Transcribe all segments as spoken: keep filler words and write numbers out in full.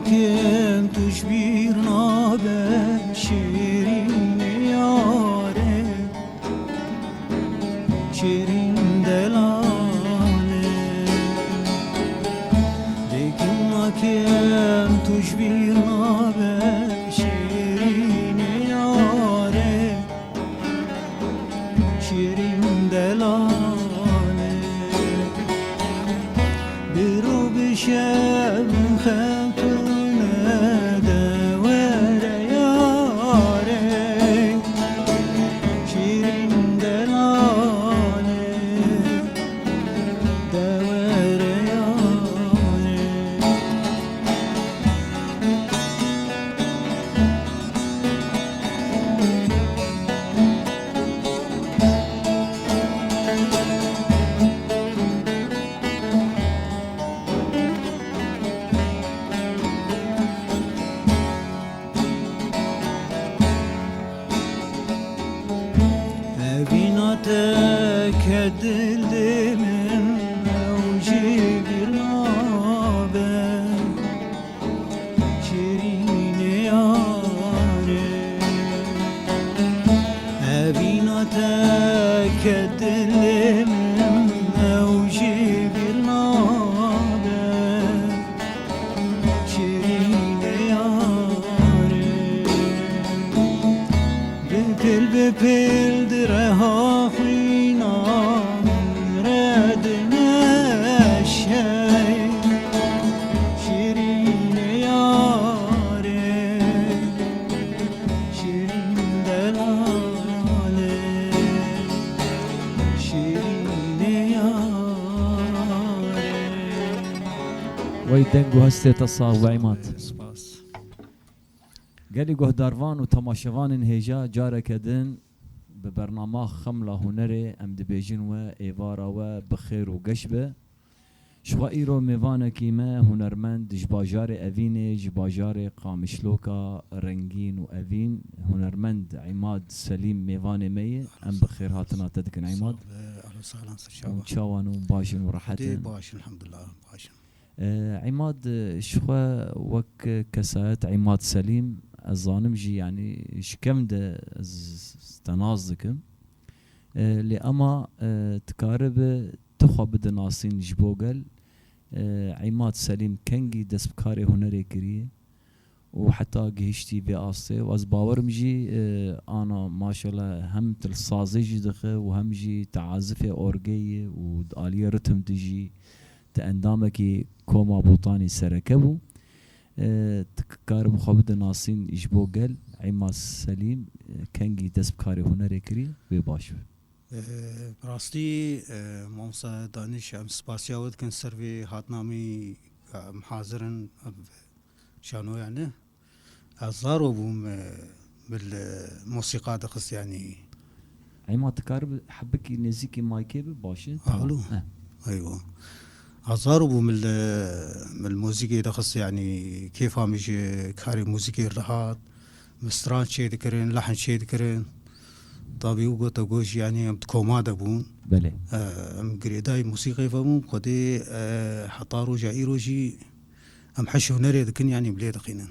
Kim tu ji bîr nabe şêrînê yarê, şêrîn delalê. Lê kim, kim tu ji bîr nabe şêrînê yarê, şêrîn delalê. Biro bi şev xetune de were yarê, şêrîn delalê, de were yarê. Evîna te ke dilê min ew jî bîr nabe. Şêrînê yarê. Evîna te ke dilê min ew jî bîr nabe. Şêrînê yarê. Bi pêl bi pêl di reha xwîna min re dimeşe. Şêrînê yarê, şêrîn delalê, şêrînê yarê. Wey deng û hestê te sax be, Îmad. Spas. Gelî guhdarvan û temaşevanên hêja, careke din bi bernama Xemla Hunerê em dibêjin we êvara we bi xêr û geş be. Ji xwe îro mêvanekî me hunermend ji bajarê Evînê, ji bajarê Qamişloka Rengîn û Evîn, hunermend Îmad Selîm mêvanê me ye. Em bi xêr hatina te dikin, Îmad. Sağ ol, ehlen sehlen, Û çawa? Çawan û baş in û rehet Dê in? Baş in, elhamdulillah, baş in. E, Îmad, e, ji xwe wek kesayet Îmad Selîm, ez zanim jî, yanî ji kevn de ez te nas dikim. E, lê ema, e, dikaribe tu xwe bide nasîn ji bo gel, e, Îmad Selîm kengî dest bi karê hunerê kiriye û heta gihiştî vê astê. Û ez bawerim jî, e, ana maşallah hem tu li sazê jî dixe û hem jî tu azifê orgê yî û di aliyê ritim de jî tu endamekî Koma Botanî sereke bû. E, tu karibî xwe bide nasîn ji bo gel, Îmad Selîm, e, kengî dest bi karê hunerê kirî, wê baş be. Ee, bi rastî, e, Mamosta Daniş, em spasiya we dikin ser vê hatina me, em hazir in, ev şanoya ne. Ez zaro bûm, e, bil, e, mosîqa dixist, yanî. Îmad, tu karibî hebikî nêzîkî maykê bi, baş e? Alo. Heh. Eywa. Ez zaro bûm bil, e, bil mozîkê dixist, yanî kêfa min ji karê mozîkê re dihat. Min stran çêdikirin, lehn çêdikirin. Tabî û gota goş, yanî em di koma de bûn. Belê. E, em girêdayî mosîqê ve bûn, xwedê, e, heta roja îro jî em heş hunerê dikin, yanî bilê dixînin.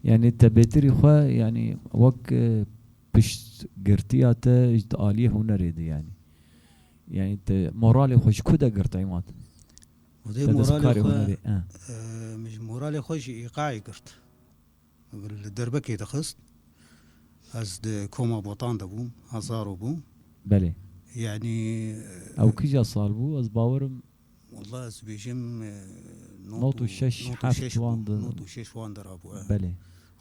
Yanî te bêtirî xwe, yanî wek, e, piştgirtiya te ji aliyê hunerê de, yanî. Yanî te moralê xwe ji ku de girt, Îmad? Xwedê te dest moralê karê xwe, hunerê, e. E, min ji moralê xwe ji îqayê girt. Li Dirbekê dixist. Ez di koma Botan de bûm, ez zaro bûm. Belê. Yanî, Ew kîja sal bû? Ez bawerim Wallah ez bêjim, e, not û şeş, not û heft şeş wan bû, de. Not û şeş wan de rabû, e. Belê.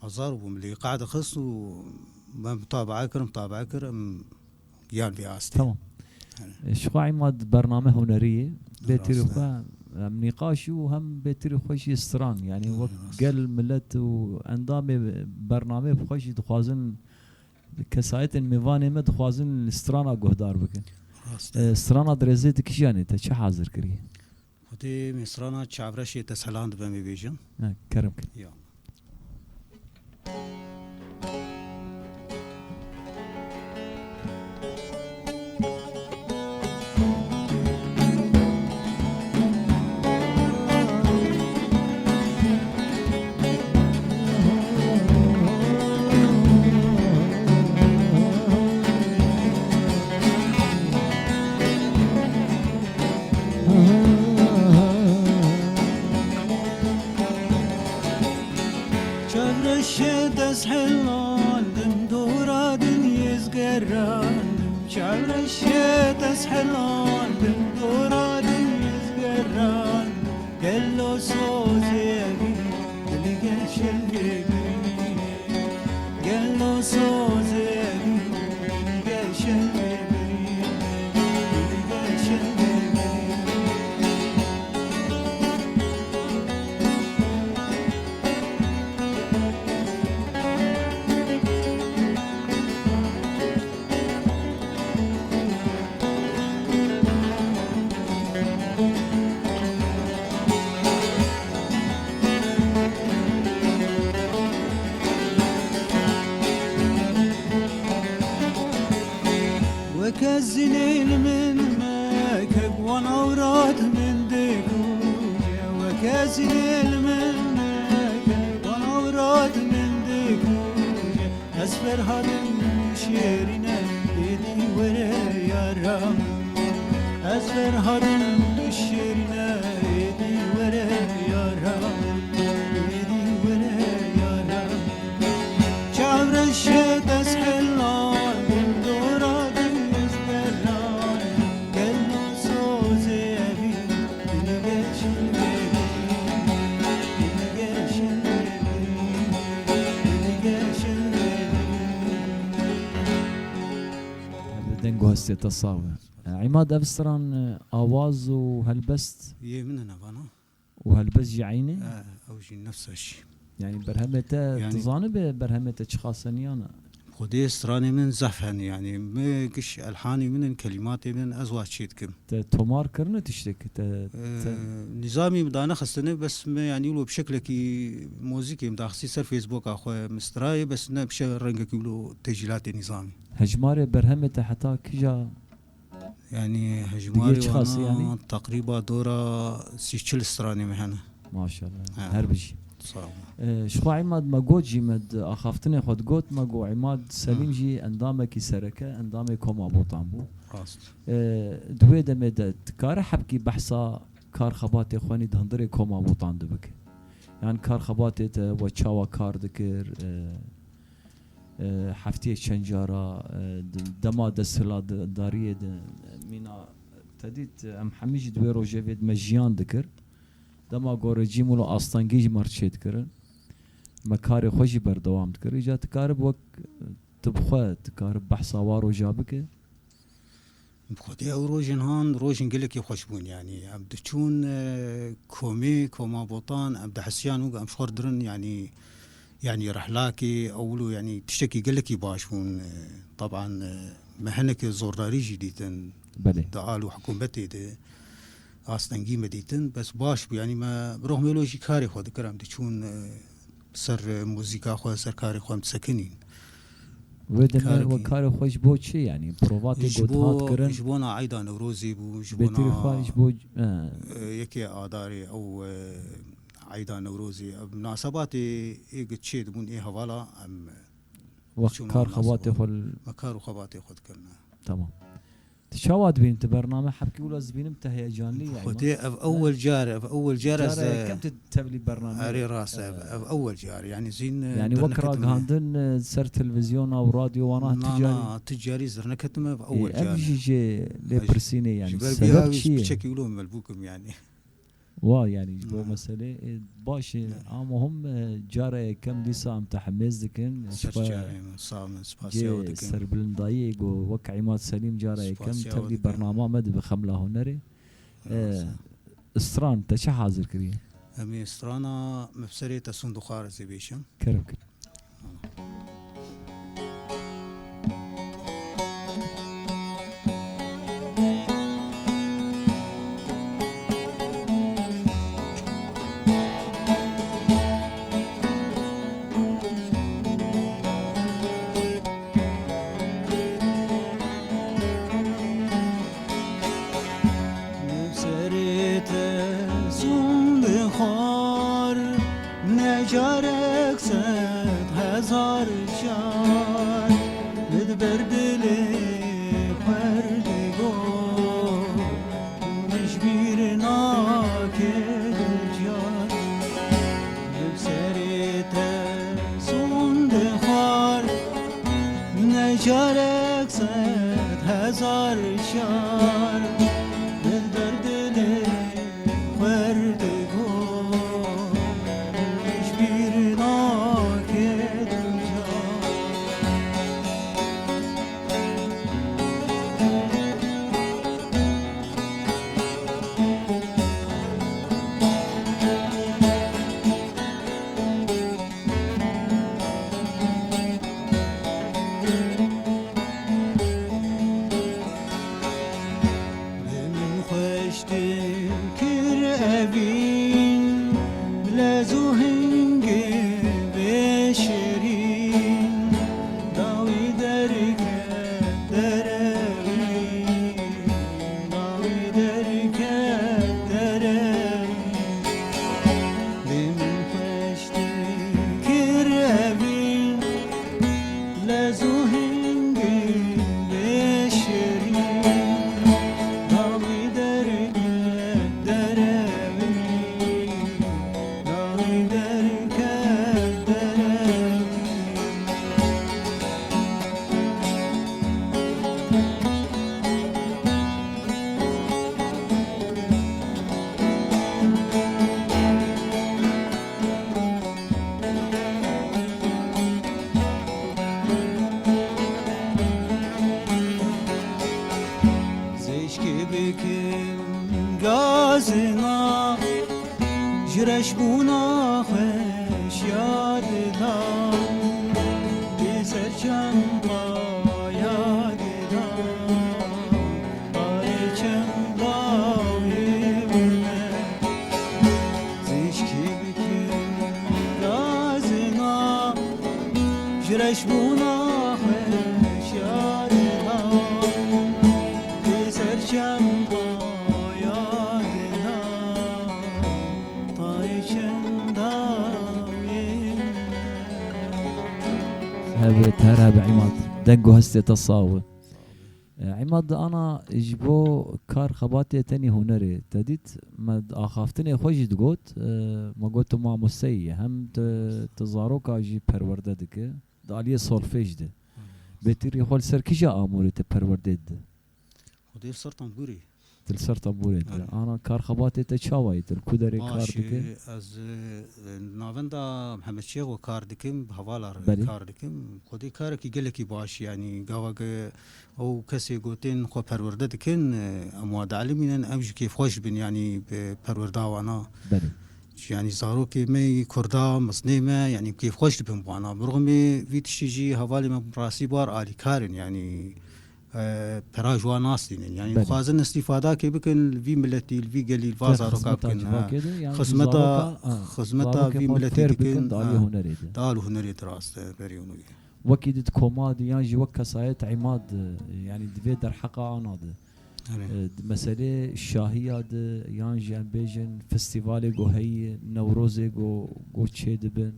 Ez zaro bûm, lê îqa dixist û me mutabaa kir, mutabaa kir, em giyan vê astê. Tamam. Yanî. E, ji xwe Îmad bername hunerî ye. Bêtirî xwe hem nîqaş û hem bêtirî xwe jî stran. Yanî wek gel, milet û endamê bernamê bi xwe jî dixwazin, kesayetên mêvanê me dixwazin li strana guhdar bikin. Rast e. E, strana dirêzê tu kîjan î, te çi hazir kiriye? Xwedê min strana Çavreşê te selam dibe, em ê bêjin. Ha, kerem kir. Ya. Şêt ez helan bin dora din ez geran. Gelo sozê evî dilî geşel bêbî. Gelo sozê evî dilî geşel bêbî. Dilî geşel bêbî. Weke zînê li min meke, wan ewrat min dikuje. Weke zînê li min meke, wan ewrat min dikuje. Ez Ferhad'im şêrîne, êdî were yara min. Ez Ferhad'im şêrîne, êdî were yara min. Êdî were yara min. Çavreşet ez helan, dora din ez beran. Gelo sozê evî, dilî geşel bêbî. Dilî geşel bêbî. Dilî geşel bêbî. Hebe deng û hestê te sax be. E, Îmad, ev stran, e, awaz û helbest? Yê min e, ne vana. Û helbest jî eynî? E, ew jî nefsa jî. Yani berhemê te, yani, tu zanibe berhemê te çiqas e yan e? Xwedê stranê min zehf hene, yani mi giş elhanê min in, kelîmatê min ez wa çê dikim. Te tomar kirine tiştek? Te, te Ee, nîzamî min danexistine, bes me, yani wilo bi şeklekî muzîkê min daxistî ser Facebooka xwe, min strayê, bes ne bi şe-, rengekî wilo tecîlatê nîzamî. Hejmarê berhemê te heta kija? Yani, hejmarê wana çiqas e, yani? Teqrîba dora sî çil stranê me hene. Maşallah. He. Her bijî. Sağ ol. Ee, ji xwe Îmad me got jî, me di axaftinê xwe digot, me got Îmad Selîm Hı. jî endamekî sereke, endamê Koma Botan bû. Rast. Ee, di wê demê de dikare hebkî behsa kar xebatê xwe nî di hundirê Koma Botan de bike? Yan kar xebatê te we çawa kar dikir? Ee, e, heftiyê çend cara, e, di-, dema desthilatdariyê de, e, mîna te dît, em hemî jî di wê rojevê de me jiyan dikir. Dema gorê cîm û astengî jî me çê dikirin. Me karê xwe jî berdewam dikir. Îca tu karib wek, e, tu bi xwe, tu karib behsa wa roja bike? Bi xwedê ew rojên han, rojên gelekî xweş bûn, yanî. Em diçûn, e, komê, Koma Botan, em dihesiyan û em ji xwe re dirin, yanî, yanî rihlakê, ewil û, yanî, tiştekî gelekî baş bûn. E, teban, e, me hinekî zordarî jî dîtin. Belê. Di al û hikûmetê de astengî me dîtin, bes baş bû, yanî me bi roh mêlo jî karê xwe dikir, em diçûn, e, ser, e, muzîka xwe, ser karê xwe em disekinîn. Wê demê Karekî we karê xwe ji bo çi, yanî prova tê Ji got bo, hat kirin? ji bona Eyda Newrozê bû, ji Bêtirî bona, xwe ji bo, e, e, yekê Adarê ew, e, Eyda Newrozê, ev munasebatê ê got çê dibûn ê hevala em Wext çûn kar xebatê xwe l- me kar û xebatê xwe dikirin. Tamam. Tu çawa dibînî? Tu bername hebkî wilo ez dibînim, tu heyecanlî yî. Xwedê ev ewel car e, ev ewel car e ez Cara e- yekem tu tevlî bername. Erê rast e, ev, ev ewel car e. Yanî zîn, e, Yani wek derneketime. ragihandin, e, ser televîzyona û radyo wana Na, tu carî? na, tu carî derneketime, ev ewel Ê, car e. Ev jî jê lê pirsînê yani. Ji ber vî sebeb hawî çi ye? Piçekî wilo melbûk im yani. Wa, yani, ji bo meselê, e, baş e, ama hûn, e, cara yekem dîsa em te hemêz dikin. Ser çavê min, sağ olun, spasiya we dikin. Serbilindayiyê ku wek Îmad Selîm cara yekem tevlî bernama me dibe Xemla Hunerê. E, stran, te çi hazir kiriye? Em ê strana me bi serê te sûnd û xwarizê bêjim. Kerem kir. Serê te sûnd xwar, ne carek ser Şar, dil derdinê xwer digo, ji bîr nake tu car. Min xweş dikir evîn, lez û hingê vê şêrîn, dawî derket derewî, dawî derket derewî. Lê min xweş dikir evîn, lez û hingê vê şêrîn, dawî derket derewî, dawî derket derewî. Zêşkê bikim gazina, ji reşbûna xweşiya dida, bê ser çempa ya dida, parê çem dawê bûne. Zêşkê bikim gazina, ji reşbûna xweşiya dida, bê ser çempa ya dida, parê çem dawê bûne. Hebe ter hebe Îmad. Deng û hestê te sax be. E, Îmad, ana ji bo kar xebatê tenê hunerê. Te dît, me di axaftinê xwe jî digot, e, me got tu mamosteyî ye. Hem tu, tu zaroka jî perwerde dike, di aliyê solfêj de. Bêtirî xwe li ser kîja amûrê te perwerdê dide? Xwedê li ser tembûrê. Tu li ser tembûrê dide. Erê. Ana kar xebatê te çawa ye? Tu li ku derê kar dike? Baş e, ez, e, navenda Mihemed Şêxo kar dikim, bi hevala re Belê. Kar dikim. Xwedê karekî gelekî baş, yanî gava ge ew kesê ku tên xwe perwerde dikin, e, em wa dielîmînin, em jî kêfxweş bin, yanî bi perwerda wana. Belê. Yanî zarokê me yî kurda, mizinê me, yanî kêfxweş dibin bi wana. Bi rixmê vî tiştî jî hevalê me bi rastî bar alîkar in, yanî, e, pera ji wan nastînin. Yanî Belê. Dixwazin îstîfadakê bikin, li vî miletî, li vî gelî, li va Te zaroka xizmeta bikin, ha. Civakê de, yanî Xizmeta, zarokê, ha, xizmeta zarokê vî xwe miletî fêr bikin, bikin, di aliyê ha. Hunerê de. Di al hunerê de rast e, berî hûn wî. Wekî di koma de yan jî wek kesayet Îmad, e, yanî di vê derheqa ana de. Erê. E, di meselê şahiya de yan jî em bêjin festîvalê ku heyî, Newrozê ku, ku çêdibin.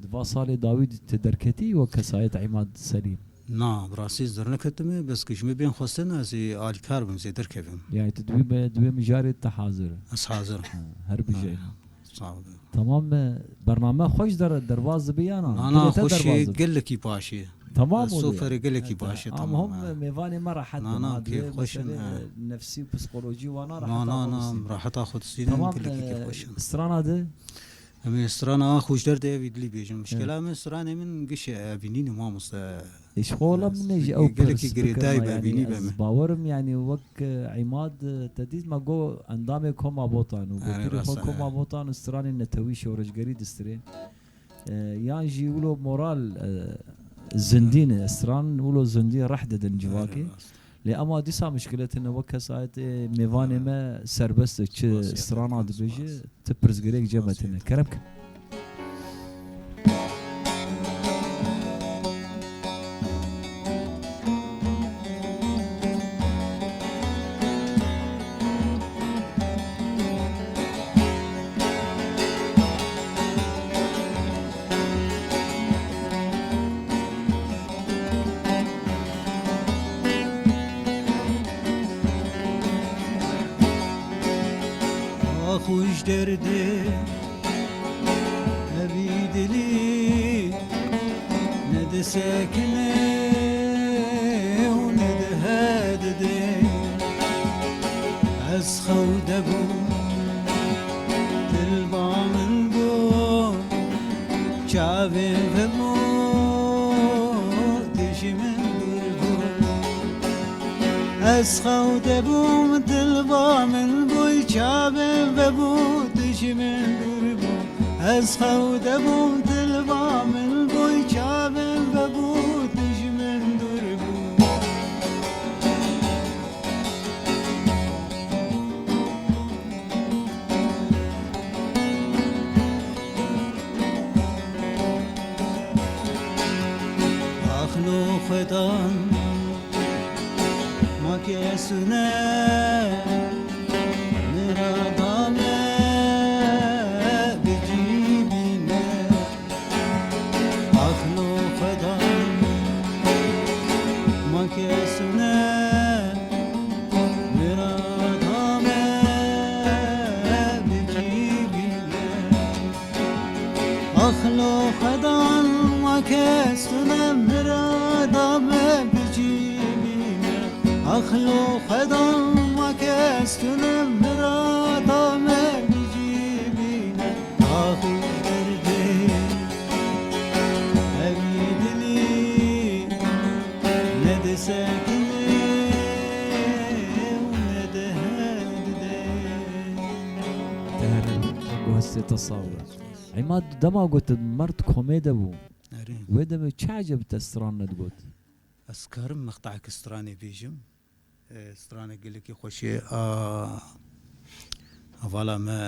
Di va salê dawî de tu derketî wek kesayet Îmad Selîm? Na, bi rastî ez derneketime, bes ku ji min bên xwestin ez ê alîkar bim, ez ê derkevim. Yanî tu di wî me-, di wê mijarê tu hazir î? Ez hazir im. Ha, her bijî. Ha, sağ ol. Tamam, e, bername xweş der-, derbas dibe ya na? Na, na, dilê te xweş e, derbas dibe. Gelekî baş e. Tamam. Soferê gelekî baş e, tamam, hom e. Mêvanê me rehet in, ha, kêfxweş in, meselê, ha, e, nefsî û psikolojî wana rehet. Na, na, na, reheta xwe distînin, gelekî kêfxweş in. Tamam, e, strana de? Em ê strana Ax û ji derdê evî dilî bêjin. Mişkela min, stranê min giş e, evî nîne mamoste. Ji xwe wela min e jî ew gelekî girêdayî be, evî nî be min. Ez bawer im, yanî wek, e, Îmad, e, te dît me got endamê Koma Botan û, erê, bêtirî xwe rast e. Koma Botan û stranên netewî şoreşgerî distirê. E, yan jî wilo moral, e, zindî ne, stran wilo zindî reh didin civakê. Erê, rast. Lê ema dîsa mişkilet hene wek kesayetê mêvanê me serbest e, çi strana dibêje, ti pirsgirêk cem me tine. Kerem ke. Ax û ji derdê evî dilî ne disekine û ne dihedide. Ez xewde bûm, dilba min bû, çavên vebû, tu ji min dûr bû. Ez xewde bûm, dilba min bû, çavên vebû, tu ji min dûr bû. Ez xewde bûm, dilba min bû, çavên vebû, tu ji min dûr bû. Axlo xwedan, ma kesune, mirada me bi cî bîne. Axlo xwedan, ma kesune, mirada me bi cî bîne. Axlo xwedan, ma kesune, mirada me bi cî bîne. Axlo xwedan, ma kesune, mirada me bi cî bîne. Axî derdê evî dilî ne disekine û ne dihedide. Te here, guhestê te sax be. Ema dema gotin merd komê de bû. Erê. Wê demê çi eceb te stran nedigot? Ez karim mextahek stranê bêjim. E, stranek gelekî xweşê a hevala me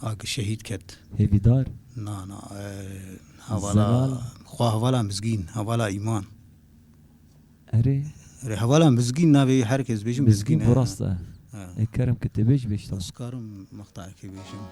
a ki şehîd ket. Hêvîdar? Na, na, e, hevala, Zelal? Xwe hevala Mizgîn, hevala Îman. Erê. Erê, hevala Mizgîn navê her kes bêjim Mizgîn, Mizgîn e. Bu rast e. Ha. E, kerem ki tê bêj, bêj, tamam. Ez karim mextahekê bêjim.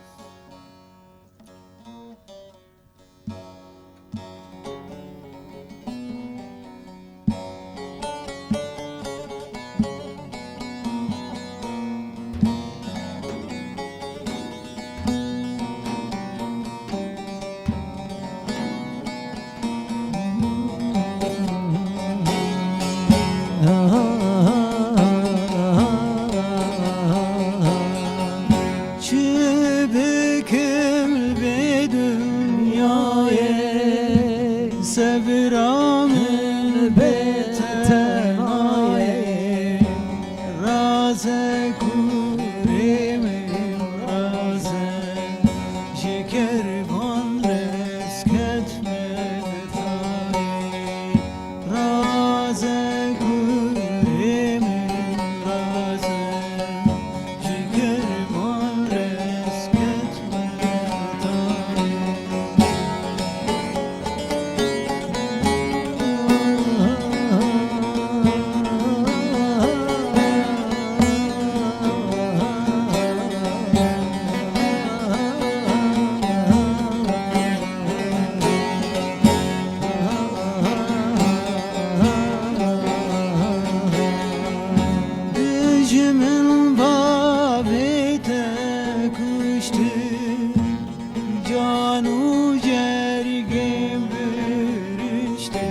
Çi bikim vê dinyayê, sebra min bê tenayê. Raze kurê min, raze, ji kervan rez ketme tayê. Raze kurê min, raze, ji kervan rez ketme tayê. Dijmin bavê te kuştin, can û cergên biriştin,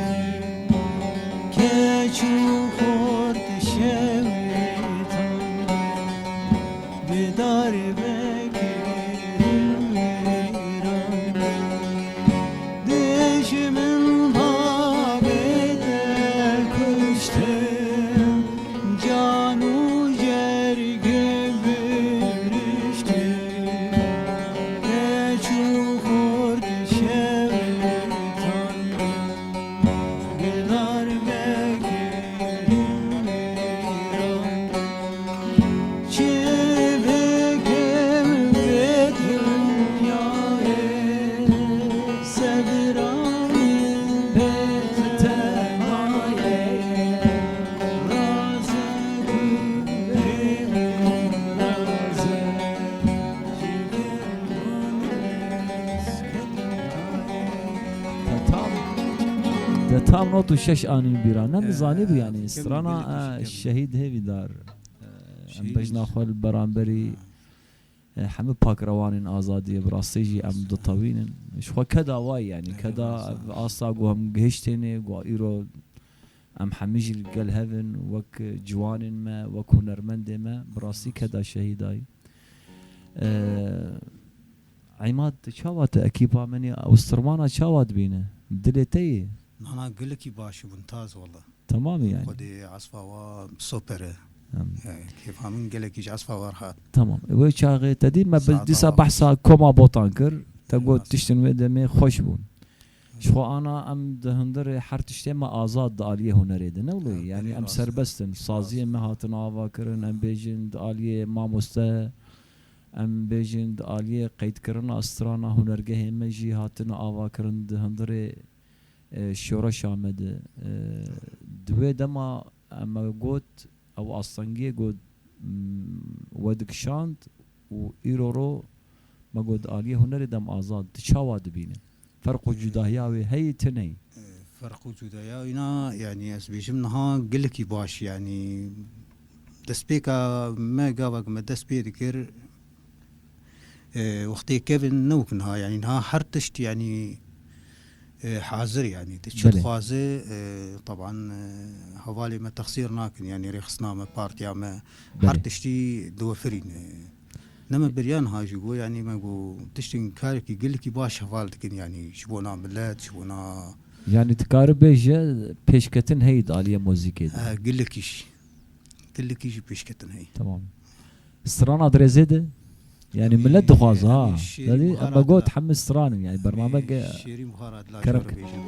keç û xort şewê tam. Bi darbe kirin wêran. Dijmin bavê te kuştin, can û cergê biriştin. Keç û xort şewê tam. Çi bikim vê dinyayê, sebra min bê tenayê. Raze kurê min, raze. Te tam, te tam not û şeş anîn bîra. Ne, min zanîbû, yanî, strana, e, Şehîd Hêvîdar. E, em bejna xwe li beramberî, e, hemî pakrewanên azadiyê, bi rastî jî em ditewînin. Ji xwe keda wayî, yanî, keda ev asta ku em gihiştêne, ku îro Em hemî jî li gel hev in, wek ciwanên me, wek hunermendê me, bi rastî keda şehîdayî. Ee, Îmad, tu çawa, tu ekîpa min î, ew sirmana çawa dibîne? Dilê te yê? Nana, gelekî baş bûn, taz wala. Temam e yani. Xwedê esfa wa super e. Em. E, kêfa min gelekî ji esfa wa rehat. Tamam. E, wê çaxê te dî me bi Saeta dîsa wa. Behsa koma botan kir. Te got Nas. Tiştin wê demê xweş bûn. Ji xwe ana em di hundirê her tiştê me azad di aliyê hunerê de, ne wilo? Ha, Yani belê em rast e. Serbest in. Saziyê Rast. Me hatin ava kirin, em bêjin di aliyê mamoste, em bêjin di aliyê qeydkirina strana hunergehê me jî hatine ava kirin di hundirê, e, şoreşa me de. E, di wê dema em got, ew astengiyê got, mm, we dikişand û îro ro me got aliyê hunerê dem azad. Tu çawa dibîne? Ferq û cudahiya wê heyî, tune yî? E, ferq û cudaya wîna, yani ez bêjim niha gelekî baş, yani destpêka me gava ku me dest pê dikir, e, wextê kevin ne wek niha, yani niha her tişt, yani, e, hazir, yani tu çi Belê. Dixwaze, e, taban, e, hevalê me texsîr nakin, yani rêxistina me, partiya me, Belê. Her tiştî diwefirîne. Ne me beriya niha jî got, yani me got tiştên karekî gelekî baş heval dikin, yani ji bona milet, ji bona Yani dikare bêje pêşketin heyî di aliyê muzîkê de. E, gelekî jî. Gelekî jî pêşketin heyî. Tamam. Strana dirêzê de? Yani Em, millet dixwaze, ha. Em şêrî Belê, buharat em got da. Hemî stran in, yani bername Em ge-, şêrî buharat la kerem jor ke- bêjin.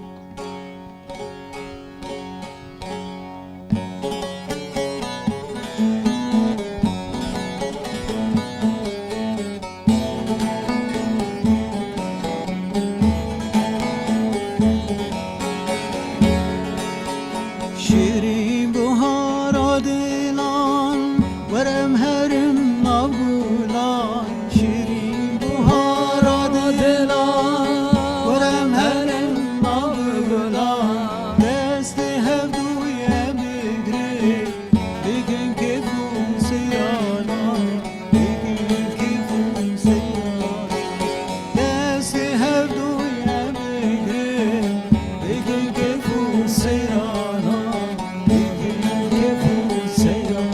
Şêrîn buhara dilan, werem herim nav gulan. Şêrîn buhara dilan, werem herim nav gulan. Destê hevdû ye bigrin, bikin kêf û seyrana. Destê hevdû ye bigrin, bikin kêf û seyrana, bikin kêf û seyrana.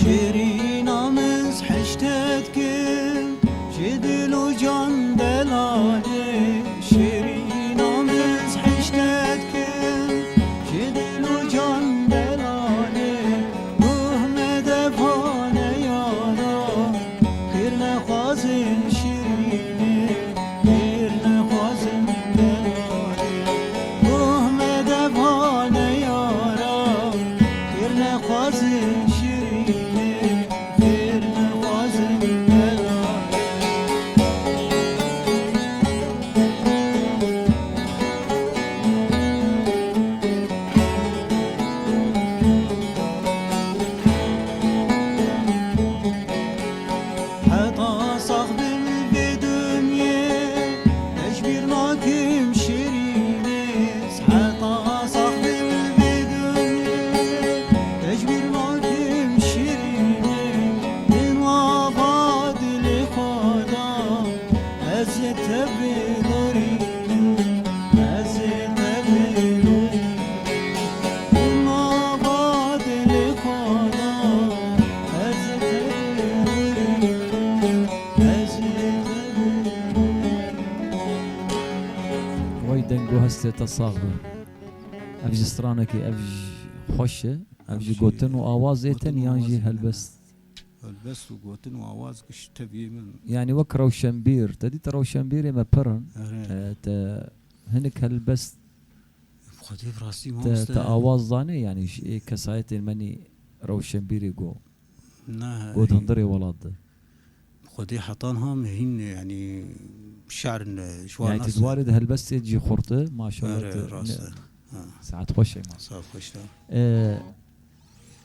Şêrîna min hişte dikim, ji dil û can delalê. Şêrîna min hişte dikim, ji dil û can delalê. Guh me devane yara, xêr nexwazin şîrînê, xêr nexwazin delalê. Guh me devane yara, xêr nexwazin şîrînê, xêr nexwazin delalê. Heta sax bim vê dinyê, ez ji bîr nakim şirînê. Heta sax bim vê dinyê, ez ji bîr nakim şirînê. Min ava dilê xwe da, ez ê te bidorînim, ez ê te bidorînim. Min ava dilê xwe da, ez ê te bidorînim, ez ê te bidorînim. Wey deng û hestê te sax be. Ev jî stranekî, ev jî xweş e. Ev jî gotin û awaz ê te yan jî helbest? Helbest û gotin û awaz giş teviyê min. Yani wek rewşenbîr, te dît rewşenbîrê me pir in. Erê. E, te hinek helbest Xwedê bi rastî te, mamoste. Te awaz zanê, yani ji ê kesayetên me nî rewşenbîrê go. Na, go di hundirê welat de. Xwedê heta niha me hîn, yani şe'r ne, ji wan Yani nas tu ne. Di warê de helbestê cî xurt e, maşallah. Erê, tu rast ne-, e. Ha. Saet xweş e, ma. Saet xweş de. E,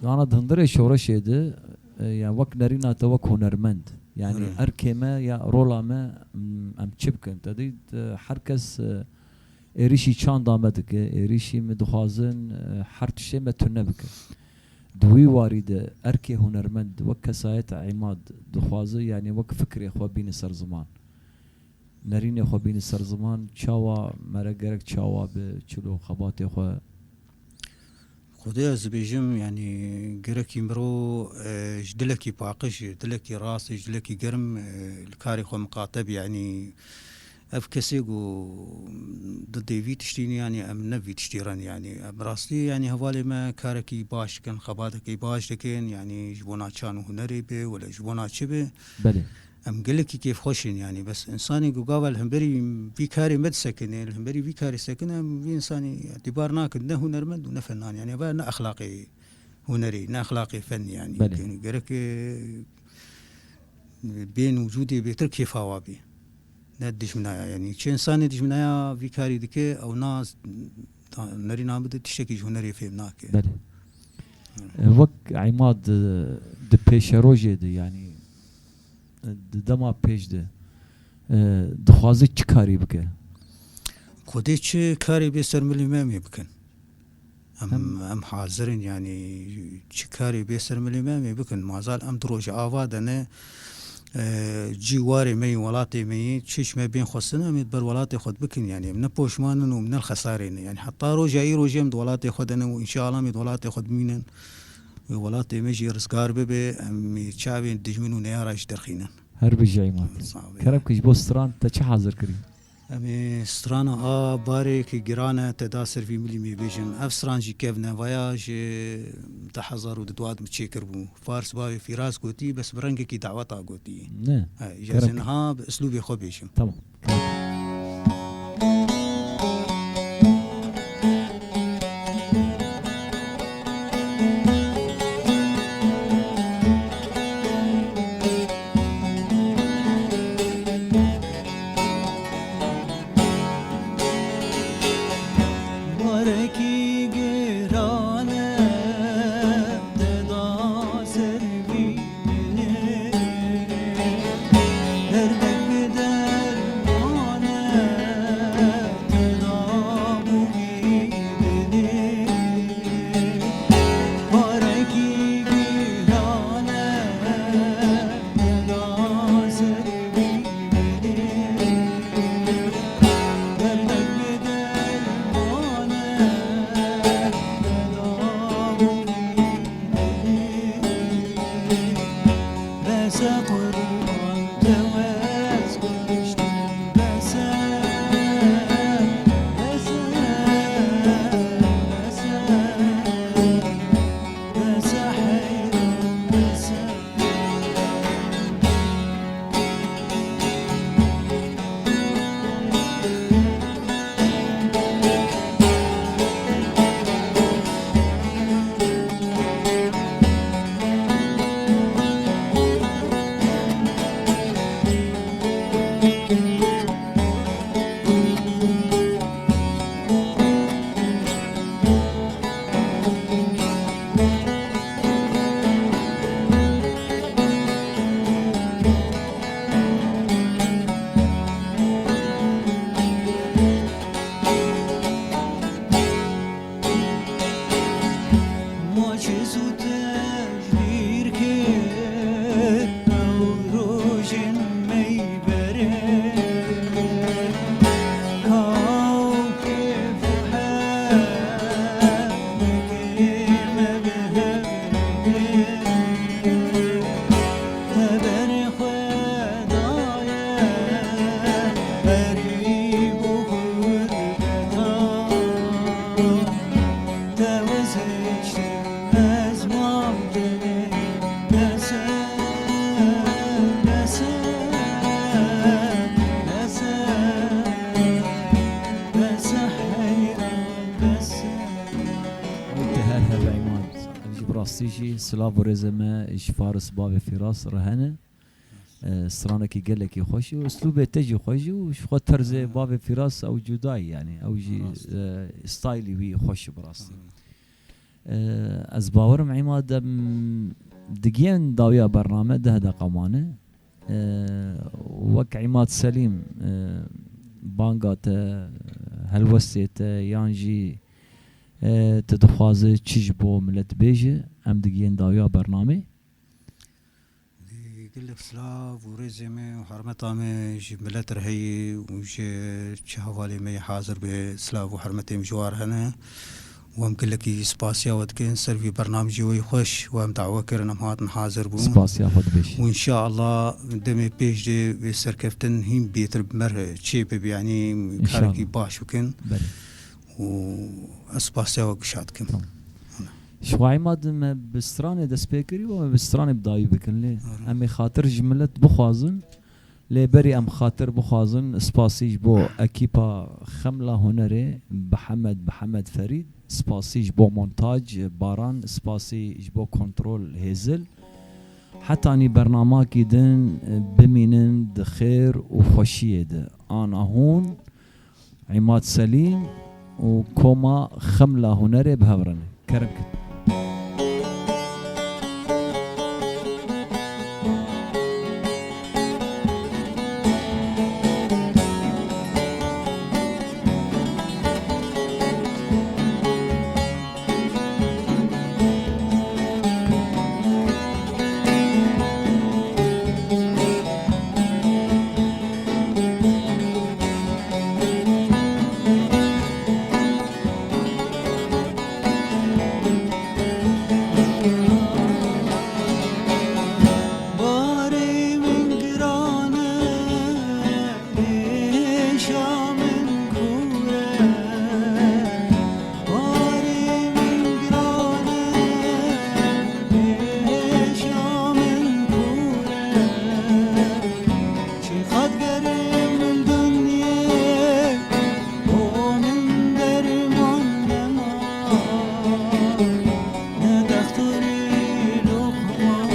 Ana di hundirê şoreşê de, e, ya wek nerîna te wek hunermend. Yani Hı. Erkê me ya rola me, m, em çi bikin? Te dît, e, her kes, e, êrîşî çanda me dike, êrîşî min dixwazin, e, her tiştê me tune bike. Di wî warî de erkê hunermend wek kesayeta Îmad dixwaze, yanî wek fikrê xwe bîne ser ziman. Nerînê xwe bîne ser ziman, çawa mere gerek çawa bi çilo xebatê xwe? Xwedê ez dibêjim, yanî gerekî mirov, e, ji dilekî paqij, ji dilekî rast, ji dilekî germ, e, li karê xwe miqate be, yanî ev kesê ku didê vî tiştî ne, yanî em ne vî tiştî re ne, yanî em rastî, yanî hevalê me karekî baş dikin, xebatekî baş dikin, yanî ji bona çand û hunerê be, wele ji bona çi be. Belê. Em gelekî kêfxweş in, yanî bes însanê ku gava li hemberî vî karê me disekine, li hemberî vî karê sekine, em vî însanî îtîbar nakin, ne hunermend û ne fenan, yanî eva ne exlaqê hunerê, ne exlaqê fen, yanî Belê. Gerek, e, bên wicûdê bêtir kêfa wa bê. Ne dijminaya, yanî çi însanê dijminaya vî karî dike, ew na, nerîna min de tiştekî ji hunerê fêm nake. Belê. E, wek Îmad, e, di pêşerojê de, yanî, e, di dema pêş de, e, dixwaze çi karî bike? Xwedê çi karê bê ser milê me, em ê bikin. Em, Hem em hazir in, yanî çi karê bê ser milê me, em ê bikin. Mazal em di rojava de ne, e, cî warê me yî, welatê me yî, çi ji me bên xwestin, em ê ber welatê xwe bikin, yanî em ne poşman in û em ne li xesarê ne. Yanî heta roja îro jî em di welatê xwe de ne û înşeallah em ê di welatê xwe de bimînin. Wê welatê me jî rizgar bibe, em ê çavên dijmin û neyara jî derxînin. Her bijî Îmad. Sağ ol. Kerem ki ji bo stran te çi hazir kirî? Em ê strana a barê ki giran e, te da ser vî milî me bêjin. Ev stran jî kevnevaya ji du hezar û duwazdeh min çêkiribû. Fars bavê Fîraz gotî, bes bi rengekî daweta gotî. Ne. He, ji ez Kerem. Niha bi uslûbê xwe bêjim. Tamam. Barekî giran e, te da ser vî milê. Derdek bi derman e, te da bû vî dilê. Barekî giran e, te da ser vî dilê. Derdek bi derman e, te da bû vî dilê. Bes e qurban, te wez kuştim, bes e, bes e, bes e, bes e heyran, bes e. Ma çi zû te ji bîr kir, ew rojên me yî berê. Ka ew kêf û hemekê me bi hev rê. Teberê xwe daye berî bo gurbeta. Te weziştim ez mam dilê. Bes e, bes e, bes e, bes e heyran, bes e. Te her hebe Îmad. Ev jî bi rastî jî silav û rêzê me ji Faris bavê Fîras re hene. E, stranekî gelekî xweş û uslûbê te jî xweş û ji xwe terzê bavê Fîras ew cuda ye, yanî ew jî, Rast. E, staylî wî xweş e bi rastî. E, ez bawerim Îmad em digihên dawiya bername deh deqa mane. E, wek Îmad Selîm, e, banga te helwestê te yan jî, e, tu dixwaze çi ji bo milet bêje, em digihên dawiya bernamê. Gelek silav û rêzê me û hurmeta me ji milet re heye û ji çi hevalê me yê hazir be silav û hurmetê me ji wan re hene. Û em gelekî spasiya we dikin ser vî bernamcê we yê xweş û em dawe kirin, em hatin hazir bûn. Spasiya xwe dibêjin. Û înşeallah demê pêş de wê serkeftin hîn bêtir bi me re çêbibe, yanî karekî baş bikin. Belê. Û ez spasiya we gişa dikim. Tamam. Ji xwe Îmad, me bi stranê dest pê kirî û me bi stranê bi dawî bikin. Lê Ara. Em ê xatir ji milet bixwazin. Lê berî em xatir bixwazin, spasî ji bo ekîpa Xemla Hunerê, Bihemed, Bihemed Ferîd, spasî ji bo montaj, Baran, spasî ji bo kontrol, Hêzil. Hetanî bernamakî din, bimînin di xêr û xweşiyê de. Ana hûn, Îmad Selîm û koma Xemla Hunerê bi hev re ne. Kerem kin. Barê min giran e, êşa min kûr e. Barê min giran e, êşa min kûr e. Çiqad gerê min dinyê bo min derman nema. Ne dextorê Luqman,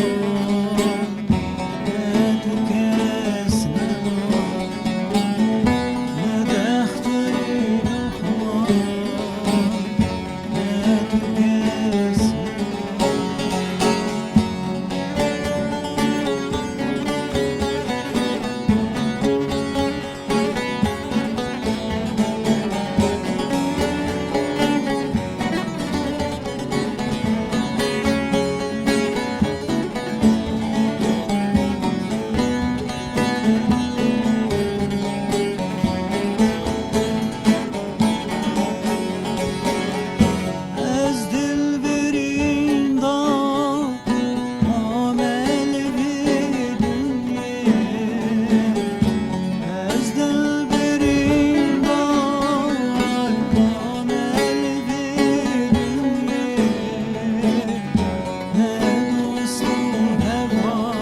ne tu kes nema. Ne dextorê Luqman, ne tu kes nema. Ez dilbirîn da, amel vê dinyê. Ez dilbirîn da, amel vê dinyê. Ne dost û heval.